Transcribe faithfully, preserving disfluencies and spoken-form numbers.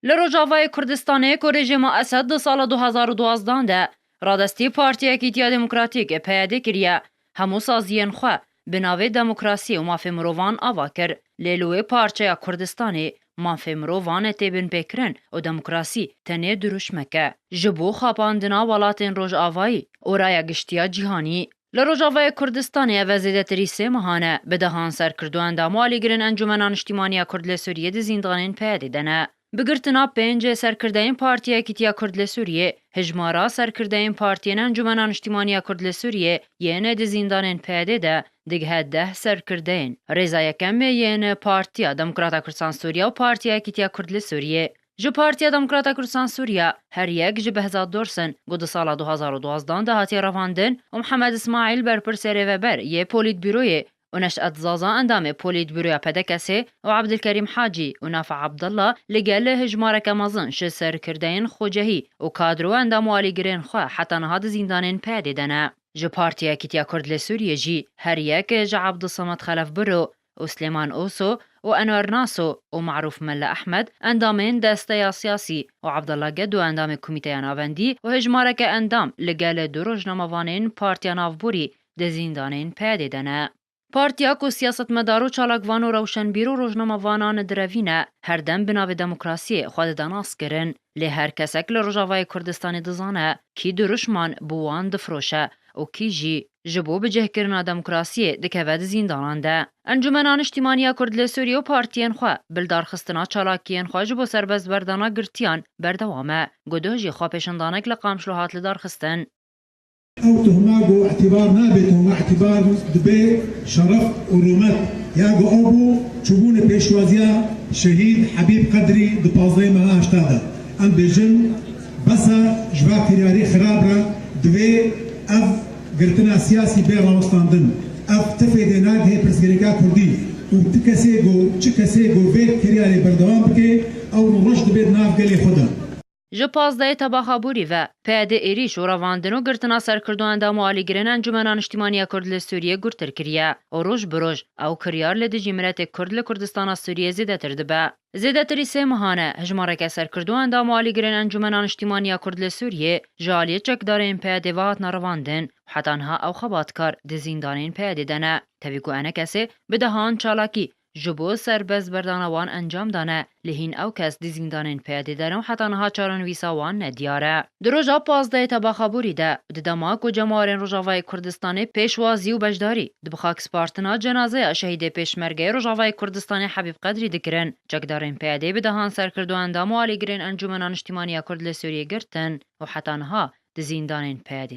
Li Rojavayê Kurdistanê ku rejîma Esed di sala du hazar û duwazdeh de radestî Partiya Yekîtiya Demokratîk, P Y D, kiriye, hemû saziyên xwe bi navê demokrasiyê û mafê mirovan ava kir. Lê li wê parçeya Kurdistanê mafê mirovan tê binpêkirin û demokrasî tenê dirûşmek e. Ji bo xapandina welatên Rojavayî û raya giştiya cîhanî. Li Rojavayê Kurdistanê ev e zêdetirî sê mehan e, bi dehan serkird û endam û alîgirên Encûmena Niştîmaniya Kurd li Sûriyê di zîndanên P Y D'ê de ne. Bi girtina pênc serkirdeyên Partiya Yekîtiya Kurd li Sûriyê, hijmara serkirdeyên partiyên Encûmena Niştîmaniya Kurd li Sûriyê yên di zîndanên P Y D'ê de digihe deh serkirdeyên. Rêza yekemê yên Partiya Demokrata Kurdistan Sûriye û Partiya Yekîtiya Kurd li Sûriyê. Ji Partiya Demokrata Kurdistan Sûriye her yek ji Behzad Dorsin, ku di sala du hazar û duwazdeh de hatiye revandin, û Mihemed Îsmaîl, berpirsê rêveber yê Polîtbûroyê, û Neşet Zaza, endamê Polîtbûroya P D K'ê, û Ebdilkerîm Hacî û Nafi Abdullah li gel hijmareke mezin ji serkirdeyên xwecihî û kadro, endam û alîgirên xwe heta niha di zîndanên P Y D'ê de ne. Ji Partiya Yekîtiya Kurd li Sûriyê jî her yek ji Ebdulsemed Xelef Biro û Silêman Oso û Enwer Naso û Marûf Mele Ehmed, endamên desteya siyasî, û Abdullah Gedo, endamê Komîteya Navendî, û hejmareke endam li gel du rojnamevanên Partiya Navborî di zîndanên P Y D'ê de ne. Partiya ku siyasetmedar û çalakvan û rewşenbîr û rojnamevanan direvîne, her dem bi navê demokrasiyê xwe dide naskirin. Lê her kesek li Rojavayê Kurdistanê dizane kî dirûşman bo wan difiroşe û kî jî ji bo bicihkirina demokrasiyê dikeve di zîndanan de. Encûmena Niştîmaniya Kurd li Sûriyê û partiyên xwe bi lidarxistina çalakiyên xwe ji bo serbestberdana girtiyan berdewam e. Gudo jî xwepêşandanek li Qamişlo hat lidarxistin. Ew tuhma ku îtîbar nabe tuhma, îtîbar dibe şeref û rûmet. Ya ku ew bû çûbûnê pêşwaziya şehîd Hebîb Qedrî di pazdehê meha heşta de. Em bêjin, bes e ji va kiryarî xirab re, divê ev girtina siyasî bê rawestandin. Ev ti fêdê nagihê pirsgirêka kurdî û ti kesê ku, çi kesê ku vê kiryarê berdewam bike, ew roj dibe di nav gelê xwe de. Ji pazdehê Tebaxa Borî ve, P Y D êrîş û revandin û girtina serkird û endam û alîgirên Encûmena Niştîmaniya Kurd li Sûriyê gurtir kiriye û roj bi roj ew kiryar li dijî miletê Kurd li Kurdistana Sûriyê zêdetir dibe. Zêdetirî sê mehan e, hejmareke serkird û endam û alîgirên Encûmena Niştîmaniya Kurd li Sûriyê ji aliyê çekdarên P Y D'ê ve hatine revandin û heta niha ew xebatkar di zîndanên P Y D'ê de ne. Tevî ku enekesê bi dehan çalakî ji bo serbestberdana wan encam dane, lê hîn ew kes di zîndanên P Y D'ê de ne û heta niha çarenivîsa wan nediyar e. Di roja pazdehê Tebaxa Borî de, di dema ku cemawerên Rojavayê Kurdistanê pêşwazî û beşdarî di bi xakispartina cenazeya şehîdê Pêşmergeyê Rojavayê Kurdistanê Hebîb Qedrî dikirin, çekdarên P Y D'ê bi dehan serkird û endam û alîgirên Encûmena Niştîmaniya Kurd li Sûriyê girtin û heta niha di zîndanên P Y D'ê de